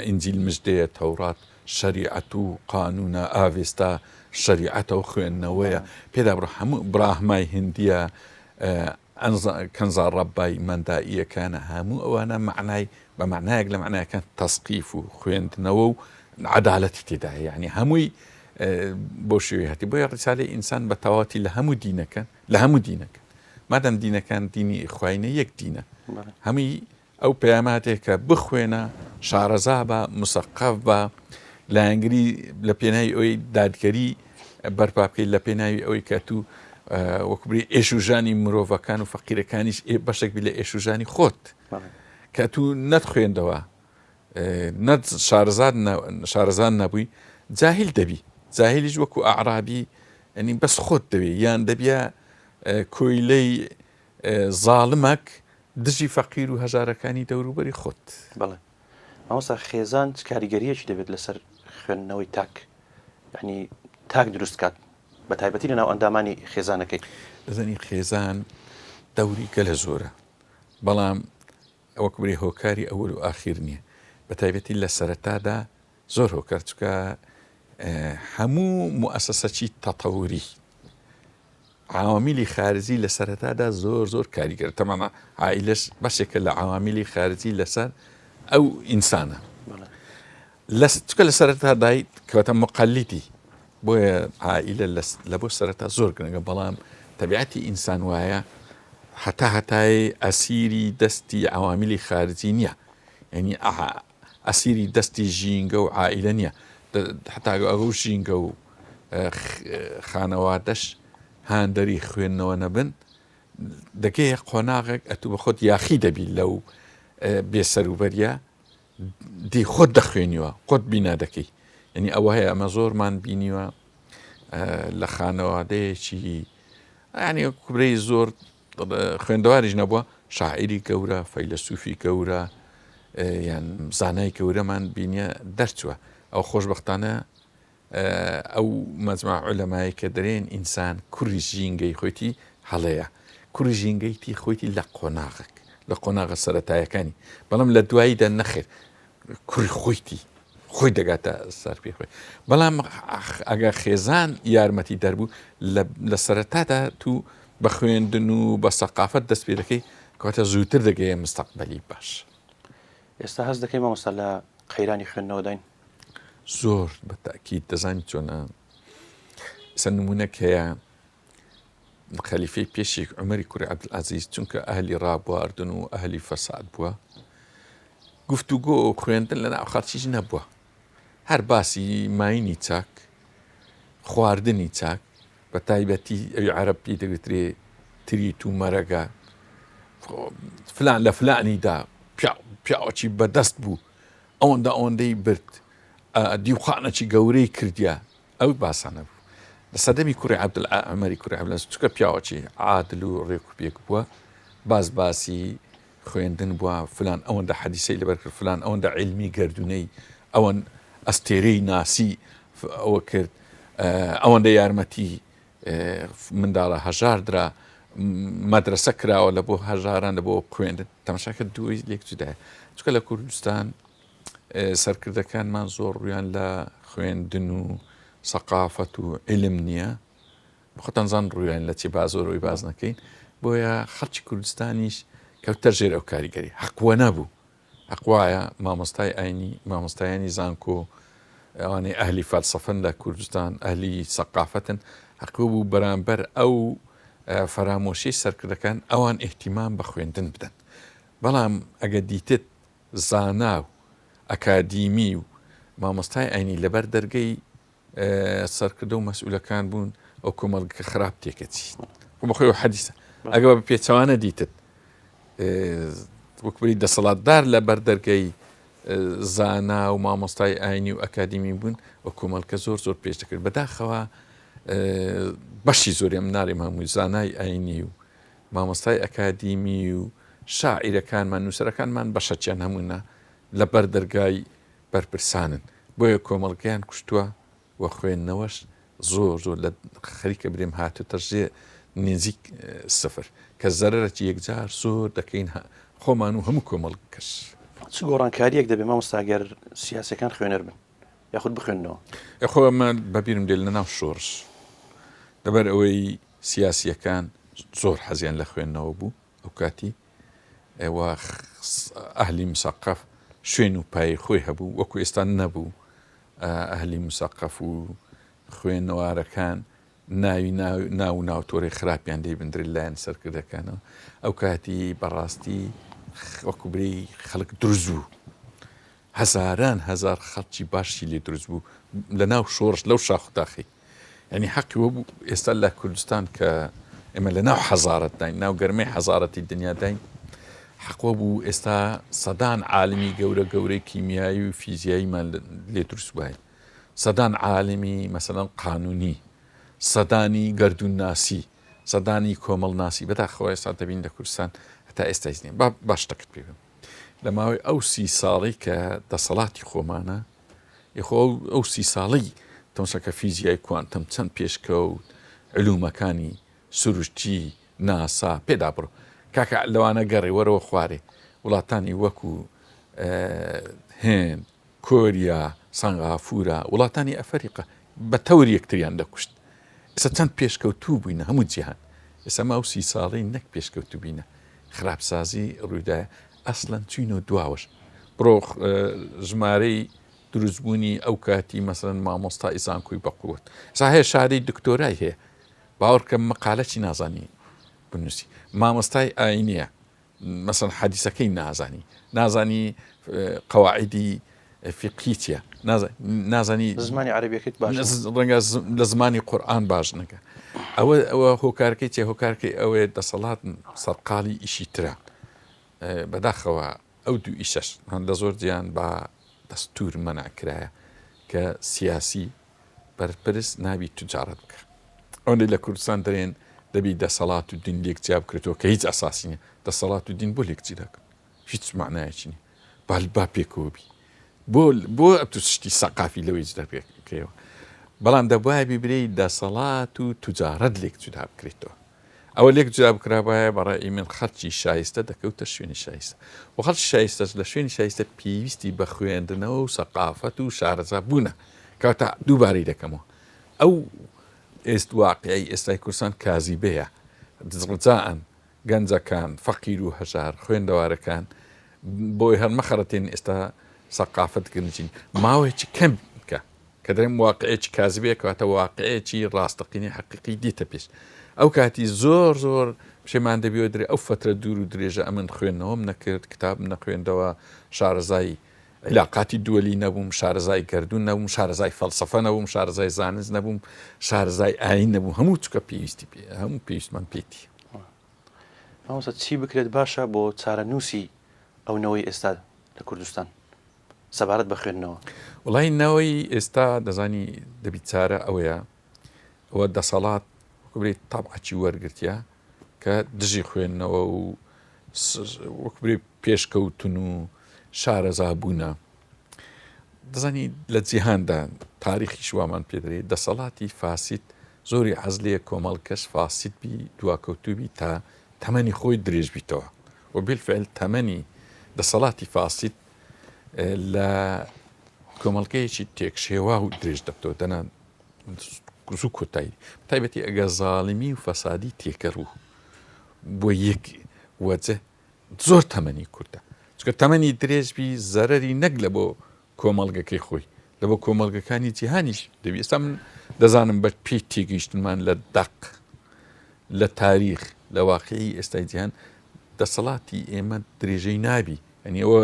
Speaker 11: ئینجیل مژدەیە تەورات شەریعەت و قانونە ئاڤێستا شەریعەتە و خوێندنەوەیە پێدا بڕۆ هەموو براهمای هندیە کەنزا ڕەبای مەندائیەکانە هەموو ئەوانە مەعنای بە مەعنایەک لە مەعنایەکان تەسقیف و خوێندنەوە و عەدالەتی تێدایە یعنی هەمووی بۆ شێوەی هەتی بۆیە ڕیسالەی ئینسان بە تەواتی لە هەموو دینەکان لە هەموو دینەکان مادەم دینەکان دینی خوینە یەک دینە هەمووی ئەو پەیامە هاتێ کە بخوێنە، شارەزا بە، مسەقەف بە، لایەنگری لە پێناوی ئەوەی دادگەری بەرپا بکەیت، لە پێناوی ئەوەی کە تو وەکو بری ئێش و ژانی مرۆڤەکان و فەقیرەکانیش بەشێک بی لە ئێش و ژانی خۆت. کە تو نەتخوێندەوە، نەت شارەزات شارەزان نەبووی، جاهیل دەبی. جاهیلیش وەکو ئەعرابی یعنی بەس خۆت دەوێ یان دەبیە کۆیلەی زاڵمەک دژی فەقیر و هەژارەکانی دەوروبەری خۆت.
Speaker 1: بەڵێ مامۆستا خێزان چ کاریگەریەکی دەبێت لەسەر خوێندنەوەی تاک یعنی تاک دروست کات بە تایبەتی لەناو ئەندامانی خێزانەکەی؟
Speaker 11: دەزانی خێزان دەوری گەلە زۆرە بەڵام وەک برێ هۆکاری ئەوەل و ئاخیر نییە بە تایبەتی لە سەرەتادا زۆر هۆکار چکە هەموو موئەسەسەکی تەتەوری عەوامیلی خارجی لە سەرەتادا زۆر زۆر کاریگەرە تەمام عائیلەش بەشێکە لە عەوامیلی خارجی لەسەر ئەو ئینسانە. لە چکە لە سەرەتا دایت کەواتە مقەلیتی بۆیە عائیلە لە بۆ سەرەتا زۆر گرنگە بەڵام تەبیعەتی ئینسان وایە هەتا هەتای ئەسیری دەستی عوامیلی خارجی نییە یعنی ئەسیری دەستی ژینگە و عائیلە نییە هەتا ئەو ژینگە و خانەوادەش هاندەری خوێندنەوە نەبن دەگەیە قۆناغێک ئەتوو بە خۆت یاخی دەبی لەو بێسەروبەریە دی خۆت دەخوێنیوە خۆت بینا دەکەی یعنی ئەوە هەیە ئەمە زۆرمان بینیوە لە خانەوادەیەکی ینی کوبرەی زۆر خوێندەواریش نەبووە شاعیری گەورە فەیلەسوفی گەورە یان زانای گەورەمان بینیە دەرچووە ئەو خۆشببختانە ئەو مەجمەع عولەمایەی کە دەرێن ئینسان کوڕی ژینگەی خۆیتی هەڵەیە کوڕی ژینگەیتی خۆیتی لە قۆناغێک لە قۆناغە سەتایەکانی بەڵام لە دواییدا نەخێر کوڕی خۆیتی خۆی دەگاتە سەر پێ خۆی بەڵام ئەگەر خێزان یارمەتی دەربوو لە سەرەتادا تو بە خوێندن و بە سەقافەت دەست پێ دەکەی کەواتە زووتر دەگەیە مستەقبەلی باش.
Speaker 1: ئێستا هەست دەکەی مامۆستا لە قەیرانی خوێندنەوەداین؟
Speaker 11: زۆر بە تاکید دەزانی چۆنە ئێستا نمونەک هەیە خەلیفەی پێشێک عومەری کوڕی عەبدولعەزیز چونکە ئەهلی ڕابواردن و ئەهلی فەساد بووە گفتوگۆ و خوێندن لە ناو خەڵکیش نەبووە هەر باسی ماینی چاک خواردنی چاک بە تایبەتی ئەوی عەرەب پێی دەگوترێ تریت و مەرەگە فلان لە فلانی دا پیاوەکی بەدەست بوو ئەوەندە ئەوەندەی برد دیوخانەکی گەورەی کردیا ئەو باسانە بوو لە سەردەمی کوڕی عەبدول عومەری کوڕی عەبدولعەزیز چونکە پیاوەکی عادل و ڕێک و پێک بووە باس باسی خوێندن بووە فلان ئەوەندە حەدیسەی لەبەر کرد فلان ئەوەندە عیلمی گەردوونەی ئەوەن ئەستێرەی ناسی ئەوە کرد ئەوەندە یارمەتی منداڵە هەژار درا مەدرسە کراوە لە بۆ هەژاران لە بۆ خوێندن تەماشاکە دووی لێک جودایە چکە لە کوردستان سەرکردەکانمان زۆر ڕویان لە خوێندن و سەقافەت و علم نییە خۆتان زان ڕویان لە چی با زۆرەوەی باز نەکەین بۆیە خەڵکی کوردستانیش کەوتە ژێر ئەو کاریگەری حەقوە نەبوو حەق وایە مامۆستای ئاینی، مامۆستایانی زانکۆ، ئەوانەی ئەهلی فەلسەفەن لە کوردستان، ئەهلی سەقافەتن، حەق بوو بەرامبەر ئەو فەرامۆشیەی سەرکردەکان ئەوان ئیهتیمام بە خوێندن بدەن. بەڵام ئەگەر دیتت زانا و ئەکادیمی و مامۆستای ئاینی لەبەر دەرگەی سەرکردە و مەسئولەکان بوون ئەو کۆمەڵگەکە خراپ تێکەچی خۆ بەخۆی و حەدیسە ئەگە بە پێچەوانە دیتت وەکبری دەسەڵاتدار لە بەردەرگەی زانا و مامۆستای ئاینی و ئەکادیمی بوون و کۆمەڵکە زۆر زۆر پێش دەکرد بەداخەوە بەشی زۆری ئەم نارێم هەمووی زانای ئاینی و مامۆستای ئەکادیمی و شاعیرەکانمان نووسەرەکانمان بەشەکیان هەموونا لە بەردەرگای بەرپرسانن بۆیە کۆمەڵگەیان کوشتوە و خوێندنەوەش زۆر زۆر لە خەریکە برێم هاتوتە ژێ نزیک سفر کە زەرەرەکی یەکجار زۆر دەکەین خۆمان و هەموو کۆمەڵگەکەش.
Speaker 1: چ گۆڕانکاریەک دەبێ مامۆستا گەر سیاسیەکان خوێنەر بن یاخود بخوێننەوە؟
Speaker 11: خۆ ئەمە بەبیرم دێ لەناو شۆڕش لەبەر ئەوەی سیاسیەکان زۆر حەزیان لە خوێندنەوە بوو ئەو کاتی و ئەهلی مسەقەف شوێن و پایەی خۆی هەبوو وەکو ئێستا نەبوو ئەهلی مسەقەف و خوێنەوارەکان ناوی ناو و ناوتۆرەی خراپیان لێ بندرێت لایەن سەرکردەکانەوە ئەو کاتی بەڕاستی وەکو برێی خەڵک دروست بوو هەزاران هەزار خەڵکی باشی لێ دروست بوو لە ناو شۆڕش لەو شاخ و تاخی یعنی حەقی وە بوو ئێستا لە کوردستان کە ئێمە لە ناو حەزارەتداین ناو گەرمەی حەزارەتی دنیاداین حەقوە بوو ئێستا سەدان عالمی گەورە گەورەی کیمیایی و فیزیاییمان لێ دروست بووایە سەدان عالمی مەسەلەن قانونی سەدانی گەردوونناسی سەدانی کۆمەڵناسی بەداخەوە ئێستا دەبین لە کوردستان هەتا ئێستایش نییە با باش شتەکەت پێ بم لە ماوەی ئەو سی ساڵەی کە دەسەڵاتی خۆمانە یخۆ ئەو سی ساڵەی تەمشەکە فیزیای کوانتەم چەند پێشکەوت علومەکانی سروشتی ناسا پێدا بڕۆ کاکە لەوانە گەڕێ وەرەوە خوارێ وڵاتانی وەکو هێن کۆریا سەنغافورە وڵاتانی ئەفەریقا بە تەور یەکتریان دەکوشت ئێستا چەند پێشکەوتوو بووینە هەموو جیهان ئێستا ما ئەو سی ساڵەی نەک پێشکەوتوو بینە خراپسازی ڕوویدایە ئەسڵەن چوینەوە دواوەش بڕۆ ژمارەی. دروستبوونی ئەو کاتی مەسەلەن مامۆستای زانکۆی بەقوت ئێستا هەیە شاری دکتۆرای هەیە باوەڕکە مقالەچی نازانی بنووسی مامۆستای ئاینیە مەسەن حەدیسەکەی نازانی نازانی قەواعیدی فیقهی چیە نازانی
Speaker 1: زمانی عەرەبیەکەت باش
Speaker 11: ڕەنگە لە زمانی قورئان باش نەکە ئەوە ئەوە هۆکارەکەی چیە هۆکارەکەی ئەوەیە دەسەڵات سەرقاڵی ئیشی ترە بەداخەوە ئەو دوو ئیشەش لە زۆر جیان بە دەستور مەنع کرایە کە سیاسی بەرپرس نابی توجارەت بکە ئەوەندەی لە کوردستان دەرێن دەبی دەسەڵات و دین لێک جیا بکرێتەوە کە هیچ ئەساسی نیە دەسەڵات و دین بۆ لێک جیا دەکەن هیچ معنایەکی نیە با با پێکەوە بی بۆ بۆ ئەتو شتی سەقافی لەوەی جدا پێکەوە بەڵام دەبوایە بیبرێی دەسەڵات و توجارەت لێک جودا بکرێتەوە ئەوە لێک جودا بکرابایە بە ڕەئی من خەڵکی شایستە دەکەوتە شوێنی شایستە و خەڵکی شایستەش لە شوێنی شایستە پێویستی بە خوێندنەوە و سەقافەت و شارەزا بوونە کەواتە دووبارەی دەکەمەوە ئەو ئێست واقعی ئێستای کوردستان کازیبەیە ڕجاءەن گەنجەکان فەقیر و هەژار خوێندەوارەکان بۆی هەر مەخەڕەتێن ئێستا سەقافەت گرنجین ماوەیەکی کەم بکە کە دەڵێم واقعێکی کازبەیە کەواتە واقعێکی ڕاستەقینەی حەقیقی دێتە پێش ئەو کاتی زۆر زۆر پشێمان دەبیەوە درێ ئەو فترە دوور و درێژە ئەمن خوێندنەوەم نەکرد کتابم نەخوێندەوە شارەزای علاقاتی دووەلی نەبووم شارەزای گردون نەبووم شارەزای فەلسفە نەبووم شارەزای زانست نەبووم شارەزای ئاین نەبوو هەموو چکە پێویستی پێ هەموو پێویستمان پێێتی
Speaker 1: مامۆستا چی بکرێت باشە بۆ چارەنووسی ئەو نەوەی ئێستا لە کوردستان سەبارەت بە خوێندنەوە؟
Speaker 11: وەڵی نەوەی ئێستا دەزانی دەبی چارە ئەوەیە ئەوە دەسەڵات وەکو بڵێی تەبعەکی وەرگرتیە کە دژی خوێندنەوە و وەکو بڵێی پێشکەوتن و شارەزا بوونە دەزانی لە جیهاندا تاریخیش وامان پێ دەرێ دەسەڵاتی فاسید زۆری حەز لێ کۆمەڵکەش فاسید بی دواکەوتوبی تا تەمەنی خۆی درێژ بیتەوە و بالفعل تەمەنی دەسەڵاتی فاسید لە کۆمەڵگەیەکی تێکشێوا و درێژ دەبتەوە دەنا زوو کۆتایی تایبەتی ئەگە زاڵمی و فەسادی تێکەر و بۆ یەک وەجە زۆر تەمەنی کورتە چکە تەمەنی درێژبی زەرەری نەک لە بۆ کۆمەڵگەکەی خۆی لە بۆ کۆمەڵگەکانی جیهانیش دەبی ئێستا من دەزانم بە پێی تێگەیشتنمان لە دەق لە تاریخ لە واقعی ئێستای جیهان دەسەڵاتی ئێمە درێژەی نابی یعنی ئەوە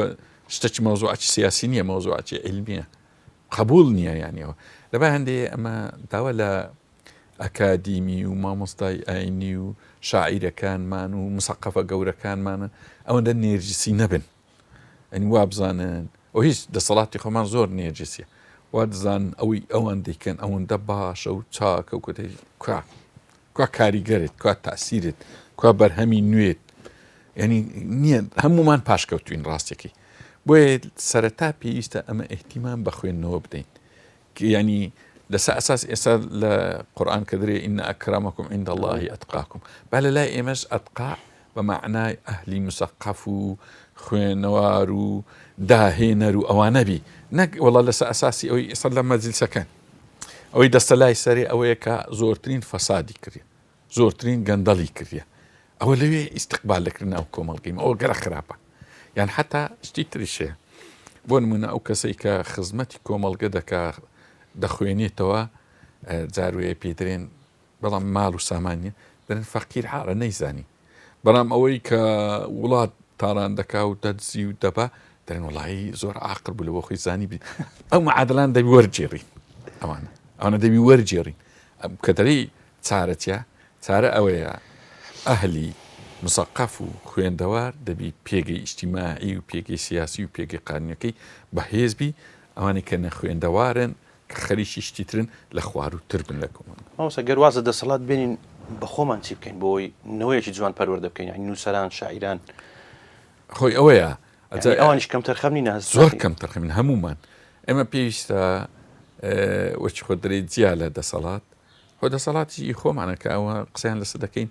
Speaker 11: شتێکی مەوزوعی سیاسی نییە مەوزوعی علمیە قبول نییە یانیەوە لەبا هەندێ ئەمە داوا لە ئەکادیمی و مامۆستای ئاینی و شاعیرەکانمان و مسەقەفە گەورەکانمانە ئەوەندە نێرجسی نەبن ئەنی وابزانن و هیچ دەسەڵاتی خۆمان زۆر نێرجسیە وا دەزان ئەوەی ئەوان دەیکەن ئەوەندە باشە و چاکە و کۆتایی کوا کوا کاریگەرت کوا تاسیرت کوا بەرهەمی نوێت ینی نییە هەمومان پاشکەوتوین ڕاستەکەی بۆیە سەرەتا پێویستە ئەمە ئیهتیمام بە خوێندنەوە بدەین یانی لەسەر ئەساس ئێستا لە قورئان کە درێ ان اکرمکم عند اللە اتقاکم با لە لای ئێمەش اتقا بە مەعنای ئەهلی مسەقەف و خوێنەوار و داهێنەر و ئەوانە بی نەک وەڵا لەسەر ئەساسی ئەوەی ئێستا لە مەجلسەکان ئەوەی دەستە لای سەرێ ئەوەیە کە زۆرترین فەسادی کردی زۆرترین گەندەڵی کردیە ئەوە لەوێ ئیستقبال دەکرێت ناو کۆمەڵگەی ئەوە گەرە خراپە یان حتا شتی تریش هەیە بۆ نمونە ئەو کەسەی کە خزمەتی کۆمەڵگە دەکا دەخوێنێتەوە جاروەیە پێی درێن بەڵام ماڵ و سامانە دەرێن فەقیر حاڵە نەیزانی بەڵام ئەوەی کە وڵات تاڕان دەکا و دەدزی و دەبا دەرێن وڵی زۆر عاقل بوو لە بۆ خۆی زانی بی ئەو معادلان دەبی وەرگێڕین ئەوانە ئەوانە دەبی وەرگێڕین کە دەری چارە چیە؟ چارە ئەوەیە ئەهلی مسەقەف و خوێندەوار دەبی پێگەی ئیجتیماعی و پێگەی سیاسی و پێگەی قانونیەکەی بەهێز بی، ئەوانەی کە نەخوێندەوارن کە خەریکی شتی ترن لە خوارووتر بن لە کۆمەڵگە.
Speaker 1: مامۆستا گەر واز لە دەسەڵات بێنین بە خۆمان چی بکەین بۆ ئەوەی نەوەیەکی جوان پەروەردە بکەین یانی نووسەران شاعیران.
Speaker 11: خۆی ئەوەیە
Speaker 1: یانی ئەوانیش کەمتەرخەم نین هەست
Speaker 11: زۆر کەمتەرخەمین هەموومان ئێمە پێویستە وەکی خۆت دەرێی جیا لە دەسەڵات خۆ دەسەڵاتیش ئی خۆمانە کە ئەوە قسەیان لەسەر دەکەین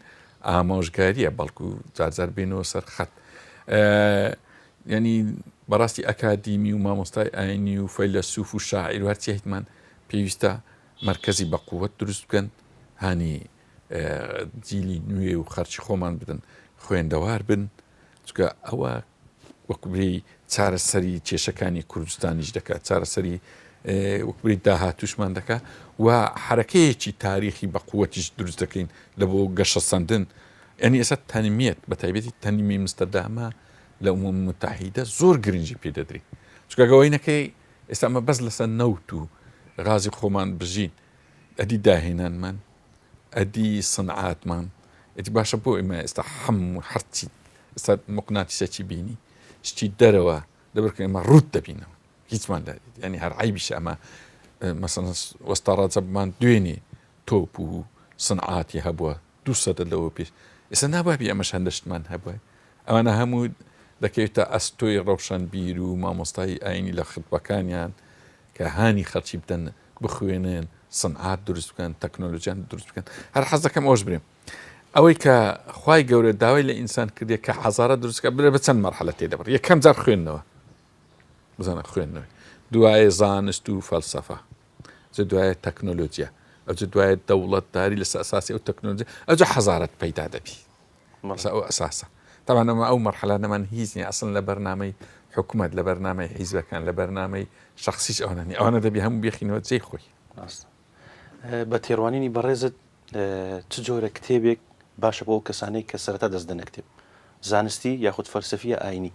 Speaker 11: ئامۆژگاریە بەڵکو جارجار بێنەوە سەر خەت ینی بەڕاستی ئەکادیمی و مامۆستای ئاینی و فەیلەسوف و شاعیر و هەرچی هیتمان پێویستە مرکزی بە قووەت دروست بکەن هانی جیلی نوێ و خەرچی خۆمان بدەن خوێندەوار بن چکە ئەوە. وەکو برێی چارەسەری کێشەکانی کوردستانیش دەکات، چارەسەری وەکو برێی داهاتووشمان دەکات و حەرەکەیەکی تاریخی بە قووەتیش دروست دەکەین لە بۆ گەشەسەندن. یانی ئێستا تەنمیەت بە تایبەتی تەنمی مستەدامە لە ئومم متحیدە زۆر گرنگی پێ دەدرێت. چونکە گەر وای نەکەی ئێستا ئەمە بەس لەسەر نەوت و غازی خۆمان بژین ئەدی داهێنانمان ئەدی سنعاتمان ئەدی باشە بۆ ئێمە ئێستا هەموو هەرچی ئێستا مقناتیسەکی بینی شتی دەرەوە لەبەر کە ئێمە ڕوت دەبینەوە هیچمان لە ینی هەر عیبیشە ئەمە مەسەن وەستا ڕەجەبمان دوێنێ تۆپ و سنعاتی هەبووە دوو سەدە لەوە پێش ئێستا نابابی ئەمەش هەندە شتمان هەبووە ئەوانە هەموو دەکەوێتە ئەستۆی ڕەوشەنبیر و مامۆستای ئاینی لە خطبەکانیان کە هانی خەڵکی بدەن بخوێنن، سنعات دروست بکەن، تەکنۆلۆژیان دروست بکەن. هەر حەز دەکەم ئەوەش برێم. ئەوەی کە خوای گەورە داوای لە ئینسان کردیە کە حەزارە دروست بکە برێ بە چەند مەرحەلە تێدەپەڕ. یەکەم جار خوێندنەوە. بزانە خوێندنەوەی. دوایە زانست و فەلسەفە. ئەوجا دوایە تەکنۆلۆژیا. ئەوجا دوایە دەوڵەتداری لەسەر ئەساسی ئەو تەکنۆلۆژیا. ئەوجا حەزارەت پەیدا دەبی. مەسە ئەو ئەساسە تەبعەن ئەمە ئەو مەرحەلانەمان هیچ نیە ئەسڵەن لە بەرنامەی حکومەت لە بەرنامەی حیزبەکان لە بەرنامەی شەخسیش ئەوانە نیە ئەوانە دەبی هەموو بێخینەوە جێی خۆی.
Speaker 12: ڕاستە. بە تێڕوانینی بەڕێزت چ جۆرە کتێبێک باشە بۆ ئەو کەسانەی کە سەرەتا دەست دەنە کتێب؟ زانستی یاخود فەلسەفی یا ئاینی؟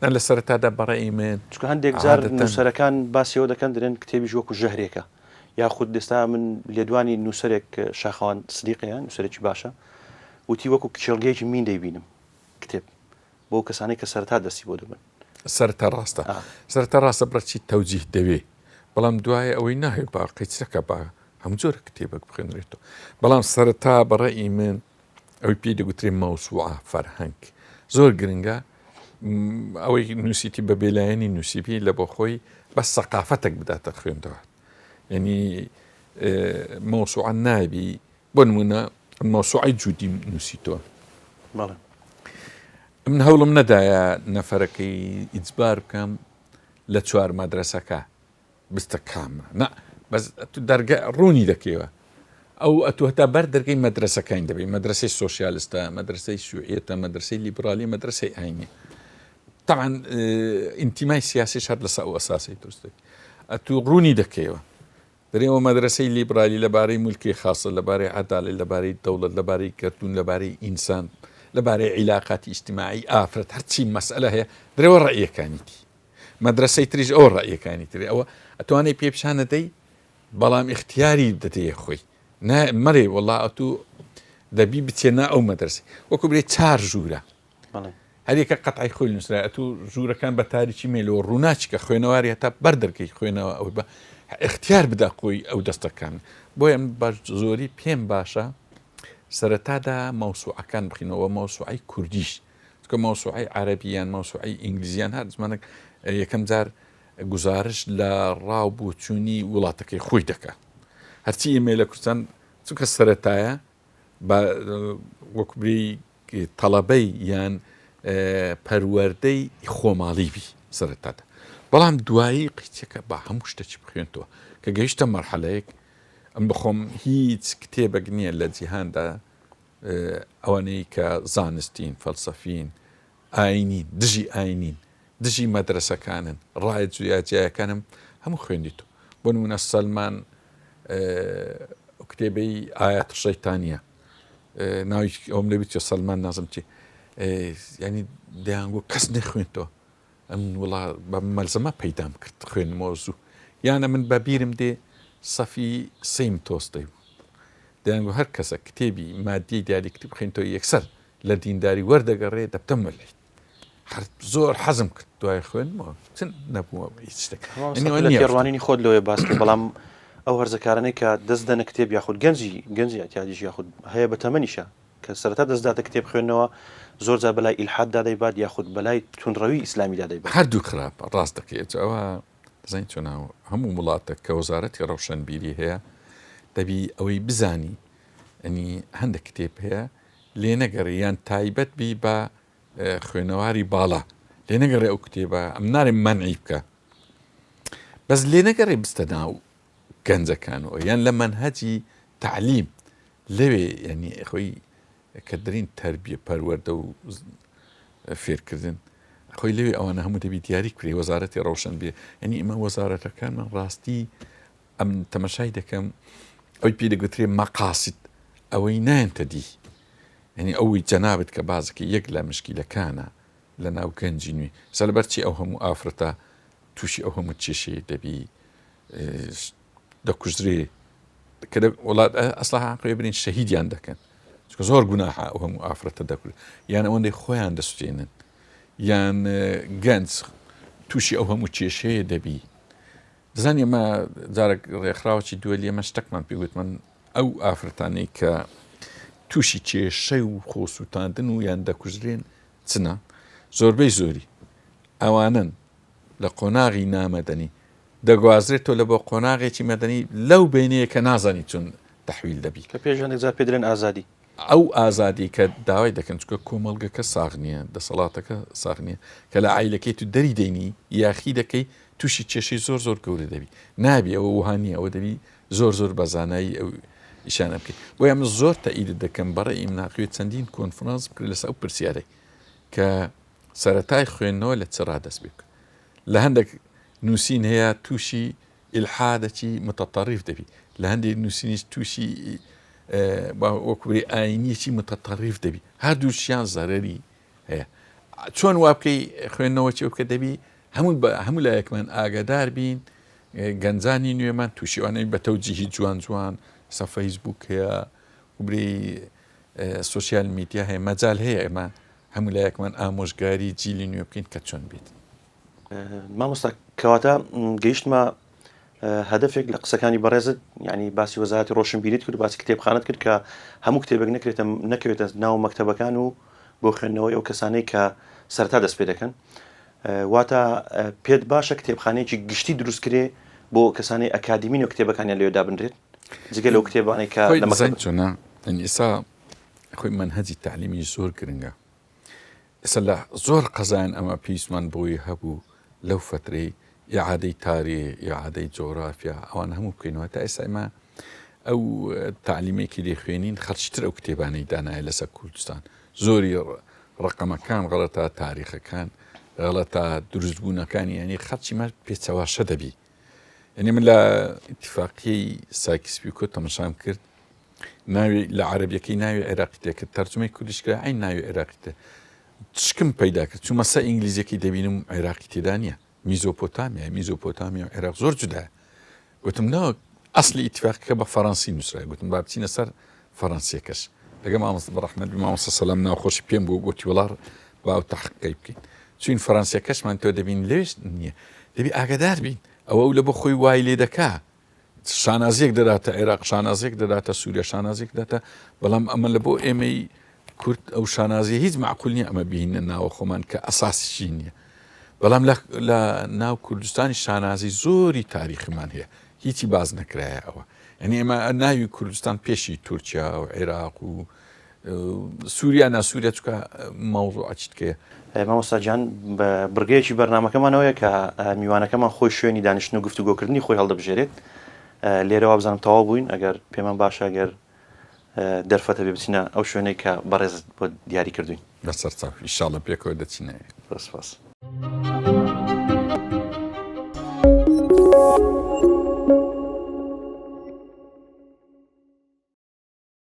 Speaker 11: نا لە سەرەتادا بەڕەئی من
Speaker 12: چونکە هەندێک جار نووسەرەکان باسی ئەوە دەکەن دەرێن کتێبیش وەکو ژەهرێکە یاخود ئێستا من لێدوانی نووسەرێک شاخەوان سدیقەیە نووسەرێکی باشە وتی وەکو کێڵگەیەکی مین دەیبینم کتێب بۆ کەسانی کە سەرەتا دەستی بۆ دەبن.
Speaker 11: سەرەتا ڕاستە سەرەتا ڕاستە بڕەچی تەوجیه دەوێ بەڵام دوای ئەوەی ناوێ با قەیچەکە با هەموو جۆرە کتێبێک بخوێنرێتەوە بەڵام سەرەتا بەڕەئی من ئەوەی پێی دەگوترێ مەوسوعە فەرهەنگ زۆر گرنگە ئەوەی نووسیتی بە بێلایەنی نووسیبی لە بۆ خۆی بە سەقافەتێک بداتە خوێندەوە یعنی مەوسوعە نابی بۆ نمونە مەوسوعی جودیم نووسیتەوە من هەوڵم نەدایە نەفەرەکەی ئیجبار بکەم لە چوار مەدرسەکە بستە کامە نا بەس ئەتو دەرگە ڕوونی دەکەیەوە ئەو ئەتو هەتا بەر دەرگەی مەدرسەکانی دەبی مەدرسەی سۆسیالستە مەدرسەی شوعیەتە مەدرسەی لیبرالی مەدرسەی ئاینی طبعا ئینتیمای سیاسی هەر لەسەر ئەو ئەساسی دروست دەبی ئەتو ڕوونی دەکەیەوە دەرێەوە مەدرسەی لیبرالی لەبارەی ملکی خاصە لەبارەی عەدالەت لەبارەی دەوڵەت لەبارەی گەردوون لەبارەی ئینسان لەبارەی عیلاقاتی ئیجتماعی ئافرەت هەرچی مەسئلە هەیە درێوە ڕەئیەکانیتی مەدرەسەی تریش ئەوە ڕەئیەکانی تری ئەوە ئەتوانێ پێ پیشان نەدەی بەڵام ئیختیاری دەدەیە خۆی نا مەرێ وەڵا ئەتوو دەبی بچێ نا ئەو مەدرسەی وەکو برێ چار ژوورە هەریەکە قەتعی خۆی نووسرا ئەتوو ژوورەکان بە تاریکی مێلەوە ڕووناچکە خوێنەواری هەتا بەر دەرگەی خوێنەوە ئەوەی بە اختیار بدا خۆی ئەو دەستەکان بۆیە بە زۆری پێم باشە سەرەتادا مەوسوعەکان بخینەوە مەوسوعی کوردیش چونکە مەوسوعەی عەرەبی یان مەوسوعەی ئینگلیزی یان هەر زمانێک یەکەم جار گوزارش لە ڕا و بۆچوونی وڵاتەکەی خۆی دەکا هەرچی ئێمە لە کوردستان چونکە سەرەتایە بە وەکو بری تەڵەبەی یان پەروەردەی خۆماڵی بی سەرەتادا بەڵام دوایی قیچەکە بە هەموو شتێکی بخوێنتەوە کە گەیشتە مەرحەلەیەک ئەم بخۆم هیچ کتێبێک نییە لە جیهاندا ئەوانەی کە زانستین، فەلسەفین، ئاینین، دژی ئاینین، دژی مەدرەسەکانن، ڕایە جیاجیایەکانم هەموو خوێندیتەوە. بۆ نموونە سەلمان ئەو کتێبەی ئایات شەیتانیە ناوی ئەوم لەبیر چیە سەلمان نازم چی ینی دەیانگۆ کەس نەخوێنتەوە ئەمن وڵا بە مەلزەمە پەیدام کرد خوێنمەوە زوو یانە من بە بیرم دێ سەفی سیم تۆستەی بوو دەیانگو هەر کەسە کتێبی مادیەی دیالیکتی بخوێنتەوە یەکسەر لە دینداری وەردەگەڕێ دەبتە مولحید هەر زۆر حەزم کرد دوای خوێنمەوە چن نەبووە هیچ شتێک
Speaker 12: لە تێڕوانینی خۆت لەوەیە باس کرد بەڵام ئەو هەرزەکارانەی کە دەست دەنە کتێب یاخود گەنجی گەنجی ئەتیادیش یاخود هەیە بە تەمەنیشە کە سەرەتا دەست داتە کتێب خوێندنەوە زۆر جار بەلای ئیلحاددا دەیبات یاخود بەلای توندڕەوی ئیسلامیدا دەیبات.
Speaker 11: هەردوو خراپە ڕاست دەکەی ئەوە دەزانی چۆنە هەموو وڵاتێک کە وەزارەتی ڕەوشەنبیری هەیە دەبی ئەوەی بزانی ئەنی هەندێک کتێب هەیە لێ نەگەڕێ یان تایبەت بی بە خوێنەواری باڵا لێ نەگەڕێ ئەو کتێبە ئەم نارێ مەنعی بکە بەس لێ نەگەڕێ بستە ناو گەنجەکانەوە یان لە مەنهەجی تەعلیم لەوێ یعنی خۆی کە درین تربیە پەروەردە و فێرکردن. خۆی لەوێ ئەوانە هەموو دەبی دیاری کرێ وەزارەتی ڕەوشن بێ یعنی ئێمە وەزارەتەکانمان ڕاستی ئەم تەمەشای دەکەم ئەوی پێی دەگوترێ مەقاسید ئەوەی نایەنتە دی یعنی ئەوی جەنابت کە بازەکە یەک لە مشکیلەکانە لە ناو گەنجی نوێ سە لەبەر چی ئەو هەموو ئافرەتە تووشی ئەو هەموو کێشەیە دەبی دەکوژرێ کە وڵات ئەسلا قوێ برین شەهیدیان دەکەن چکە زۆر گوناحە ئەو هەموو ئافرەتە دەکرد یان ئەوەندەی خۆیان دەسوتێنن یان گەنج تووشی ئەو هەموو کێشەیە دەبی دەزانی ئەمە جارێک ڕێکخراوەکی دووەلی ئەمە شتەکمان پێ گوت من ئەو ئافرەتانەی کە تووشی کێشەی و خۆسووتاندن و یان دەکوژرێن چنە زۆربەی زۆری ئەوانن لە قۆناغی نامەدەنی دەگوازرێتەوە لە بۆ قۆناغێکی مەدەنی لەو بینەیە کە نازانی چون تحویل دەبی
Speaker 12: کە پێش هەندێک جار پێ دەرێن ئازادی
Speaker 11: ئەو ئازادی کە داوای دەکەن چونکە کۆمەڵگەکە ساغ نییە دەسەڵاتەکە ساغ نییە کە لە عیلەکەی تو دەری دەینی یاخی دەکەی تووشی کێشەی زۆر زۆر گەورە دەبی نابی ئەوە وها نییە ئەوە دەبی زۆر زۆر بە زانایی ئەو ئیشانە بکەیت بۆیە من زۆر تەئیدت دەکەم بەڕێ ئیمناقوێ چەندین کۆنفرانس بکرێت لەسەر ئەو پرسیارەی کە سەرەتای خوێندنەوە لە چ ڕادەست پێ بکە لە هەندێک نووسین هەیە تووشی ئیلحادەکی متطرف دەبی لە هەندێک نووسینیش تووشی وەکوری ئاینیەکی متطرف دەبی هەردووشیان زەرەری هەیە چۆن وا بکەی خوێندنەوە چێ بکە دەبی هەموو هەموو لایەکمان ئاگادار بین گەنجانی نوێمان تووشی ئەوانەی بە تەوجیهی جوان جوان سە فەیسبوک هەیە وبری سوسیال میدیا هەیە مەجال هەیە ئێمە هەموو لایەکمان ئامۆژگاری جیلی نوێ بکەین کە چۆن بێت.
Speaker 12: مامۆستا کەواتە گەیشتمە هەدەفێک لە قسەکانی بەڕێزت یعنی باسی وەزارەتی ڕۆشنبیریت کرد باسی کتێبخانەت کرد کە هەموو کتێبێک نەکرێتە نەکەوێتە ناو مەکتەبەکان و بۆ خوێندنەوەی ئەو کەسانەی کە سەرتا دەست پێ دەکەن واتە پێت باشە کتێبخانەیەکی گشتی دروست کرێ بۆ کەسانی ئەکادیمین و کتێبەکانیان لەوێ دابنرێت جگە لەو کتێبانەی کە
Speaker 11: لە مەکتەب چۆنە ئێستا خۆی مەنهەجی تەعلیمی زۆر گرنگە ئێستا لە زۆر قەزایان ئەمە پێویستمان بۆی هەبوو لەو فترەی ئیعادەی تاریخ ئیعادەی جۆرافیا ئەوان هەموو بکەینەوە تا ئێستا ئێمە ئەو تعلیمێکی لێ خوێنین خەڵکیتر ئەو کتێبانەی دانایە لەسەر کوردستان زۆری ڕقەمەکان غەڵەتە تاریخەکان غەڵەتە دروستبوونەکانی ینی خەڵکی مە پێچەواشە دەبی یعنی من لە اتفاقیەی سایکس پیکۆ تەمەشام کرد ناوی لە عەرەبیەکەی ناوی عێراقی تێ کرد تەرجمەی کوردیش کرا عین ناوی عێراقی تێ شکم پەیدا کرد چوومە سە ئینگلیزیەکەی دەبینم عێراقی تێدا نییە میزۆپۆتامیا میزۆپۆتامیا و عێراق زۆر جودایە گوتم نا ئەسلی ئیتفاقەکە بە فەڕەنسی نووسرای گوتم با بچینە سەر فەڕەنسیەکەش لەگە مامۆستا بە ڕەحمەت بی مامۆستا سەلام ناوخۆشی پێم بوو گوتی وەڵا با ئەو تەحقیقەی بکەین چوین فەڕەنسیەکەشمان تۆ دەبین لەوێش نییە دەبی ئاگادار بین ئەوە ئەو لە بۆ خۆی وای لێ دەکا شانازیەک دەداتە عێراق شانازیەک دەداتە سووریا شانازیەک دەداتە بەڵام ئەمە لە بۆ ئێمەی کورد ئەو شانازی هیچ معقول نییە ئەمە بینە ناوە خۆمان کە ئەساسیشی نییە بەڵام لە ناو کوردستانی شانازی زۆری تاریخمان هەیە هیچی باز نەکرایە ئەوە یعنی ئێمە ناوی کوردستان پێشی تورکیا و عێراق و سووریا نا سووریا چکە مەوزوعەکی تکەیە.
Speaker 12: مامۆستا گیان بڕگەیەکی بەرنامەکەمان ئەوەیە کە میوانەکەمان خۆی شوێنی دانیشتن و گفتوگۆکردنی خۆی هەڵدەبژێرێت لێرە وابزانم تەواو بووین ئەگەر پێمان باشە گەر دەرفەتە بێ بچینە ئەو شوێنەی کە بەڕێزت بۆ دیاری کردوین.
Speaker 11: بەسەر چاو ئیشاڵە پێکەوە دەچینە ئەوێ.
Speaker 12: زۆر سپاس.